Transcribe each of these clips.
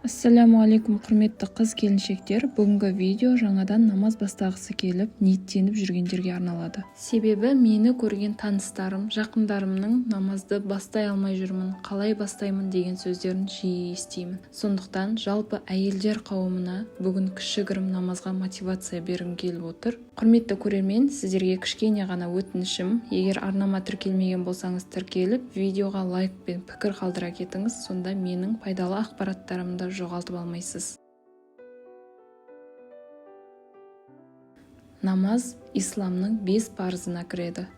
Ассалямуалейкум, құрметті қыз-келіншектер! Бүгінгі видео жаңадан намаз бастағысы келіп, ниеттеніп жүргендерге арналады. Себебі мені көрген таныстарым, жақындарымның намазды бастай алмай жүрмін, қалай бастаймын деген сөздерін жиі естимін. Сондықтан жалпы әйелдер қауымына бүгін кішігірім намазға мотивация бергім келіп отыр. Құрметті көрермен, сіздерге кішкене ғана өтінішім: егер арнама тіркелмеген болсаңыз, тіркеліп, видеоға лайк пен пікір қалдыра кетіңіз. Сонда менің пайдалы ақпараттарымды жоғалтып алмайсыз. Намаз исламның 5 парызына кіреді.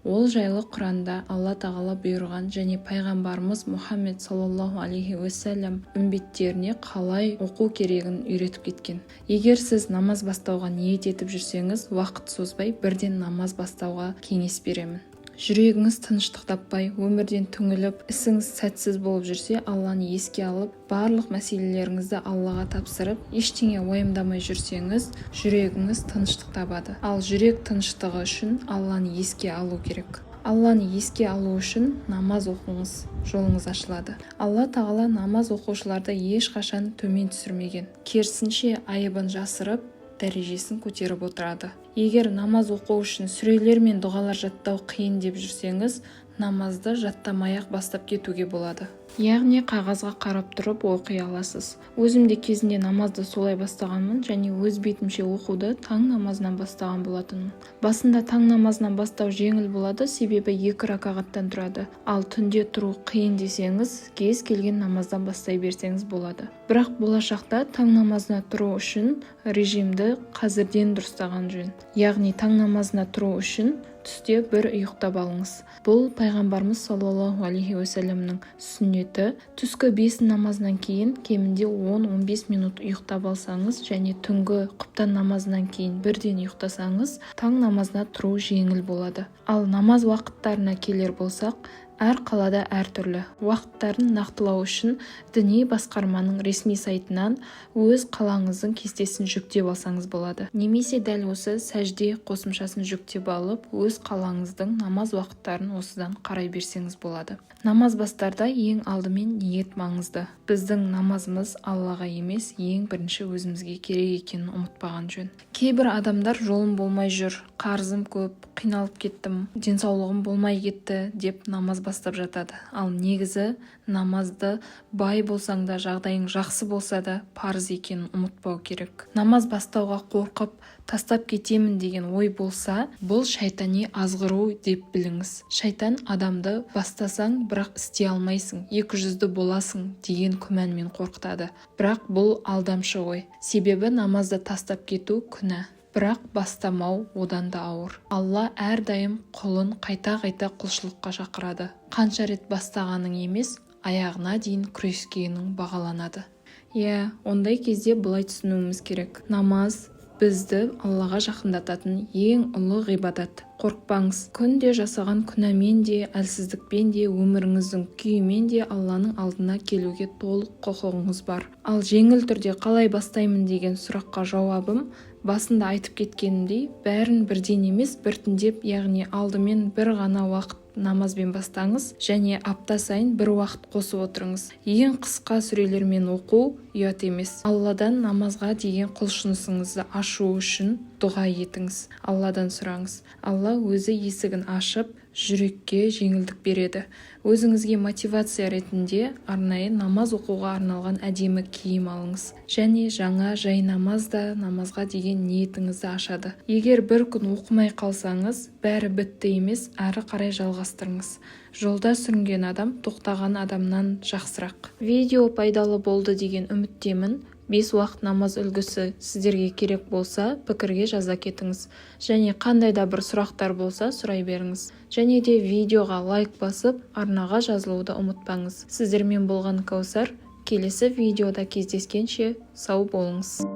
Ол жайлы Құранда Алла Тағала бұйырған және пайғамбарымыз Мұхаммед саллаллаху алейхи уассалам үмбеттеріне қалай оқу керегін үйретіп кеткен. Егер сіз намаз бастауға ниет етіп жүрсеңіз, уақыт созбай бірден намаз бастауға кеңес беремін. Жүрегіңіз тыныштық таппай, өмірден түңіліп, ісіңіз сәтсіз болып жүрсе, Алланы еске алып, барлық мәселелеріңізді Аллаға тапсырып, ештеңе уайымдамай жүрсеңіз, жүрегіңіз тыныштық табады. Ал жүрек тыныштығы үшін Алланы еске алу керек. Алланы еске алу үшін намаз оқыңыз, жолыңыз ашылады. Алла Тағала намаз оқушыларды ешқашан төмен түсірмеген. Керісінше, айыбын жасырып, дәрежесін көтеріп отырады. Егер намаз оқу үшін сүрелер мен дұғалар жаттау қиын деп жүрсеңіз, намазды жаттамай-ақ бастап кетуге болады. Яғни қағазға қарап тұрып оқи аласыз. Өзім де кезінде намазды солай бастағанмын және өз бетімше оқуды таң намазынан бастаған болатынмын. Басында таң намазынан бастау жеңіл болады, себебі 2 ракағаттан тұрады. Ал түнде тұру қиын десеңіз, кез келген намаздан бастай берсеңіз болады. Бірақ болашақта таң намазына тұру үшін режимді қазірден дұрыстаған жөн. Яғни таң намазына тұру үшін түсте бір ұйықтап алыңыз. Бұл пайғамбарымыз саллаллаху алейхи уассаламның сүннеті. Түскі 5 намазынан кейін кемінде 10-15 минут ұйықтап алсаңыз және түнгі құптан намазынан кейін бірден ұйықтасаңыз, таң намазына тұру жеңіл болады. Ал намаз уақыттарына келер болсақ, әр қалада әртүрлі. Уақыттарын нақтылау үшін діни басқарманың ресми сайтынан өз қалаңыздың кестесін жүктеп алсаңыз болады. Немесе дәл осы сәжде қосымшасын жүктеп алып, өз қалаңыздың намаз уақыттарын осыдан қарай берсеңіз болады. Намаз бастарда ең алдымен ниет маңызды. Біздің намазымыз Аллаға емес, ең бірінші өзімізге керек екенін ұмытпаған жөн. Кейбір адамдар жолым болмай жүр, қарызым көп, қиналып кеттім, денсаулығым болмай кетті деп намаз бастап жатады. Ал негізі намазды бай болсаң да, жағдайың жақсы болса да парыз екенін ұмытпау керек. Намаз бастауға қорқып, тастап кетемін деген ой болса, бұл шайтани азғыру деп біліңіз. Шайтан адамды бастасаң, бірақ істей алмайсың, екі жүзді боласың деген күмәнмен қорқытады. Бірақ бұл алдамшы ой. Себебі намазды тастап кету күнә. Бірақ бастамау одан да ауыр. Алла әрдайым құлын қайта-қайта құлшылыққа шақырады. Қанша рет бастағаның емес, аяғына дейін күрескенің бағаланады. Иә, ондай кезде былай түсінуіміз керек. Намаз бізді Аллаға жақындататын ең ұлы ғибадат. Қорықпаңыз. Күнде жасаған күнәмен де, әлсіздікпен де, өміріңіздің күйімен де Алланың алдына келуге толық құқығыңыз бар. Ал жеңіл түрде қалай бастаймын деген сұраққа жауабым, басында айтып кеткенімдей, бәрін бірден емес, біртіндеп, яғни алдымен бір ғана уақыт намазбен бастаңыз және апта сайын бір уақыт қосып отырыңыз. Ең қысқа сүрелермен оқу ұят емес. Алладан намазға деген құлшынысыңызды ашу үшін дұға етіңіз. Алладан сұраңыз. Алла өзі есігін ашып, жүрекке жеңілдік береді. Өзіңізге мотивация ретінде арнайы намаз оқуға арналған әдемі киім алыңыз. Және жаңа жай намаз да намазға деген ниетіңізді ашады. Егер бір күн оқымай қалсаңыз, бәрі бітті емес, әрі қарай жалғастырыңыз. Жолда сүрінген адам тоқтаған адамнан жақсырақ. Видео пайдалы болды деген үміттемін. 5 уақыт намаз үлгісі сіздерге керек болса, пікірге жаза кетіңіз. Және қандай да бір сұрақтар болса, сұрай беріңіз. Және де видеоға лайк басып, арнаға жазылуды ұмытпаңыз. Сіздермен болған Кәусар. Келесі видеода кездескенше сау болыңыз.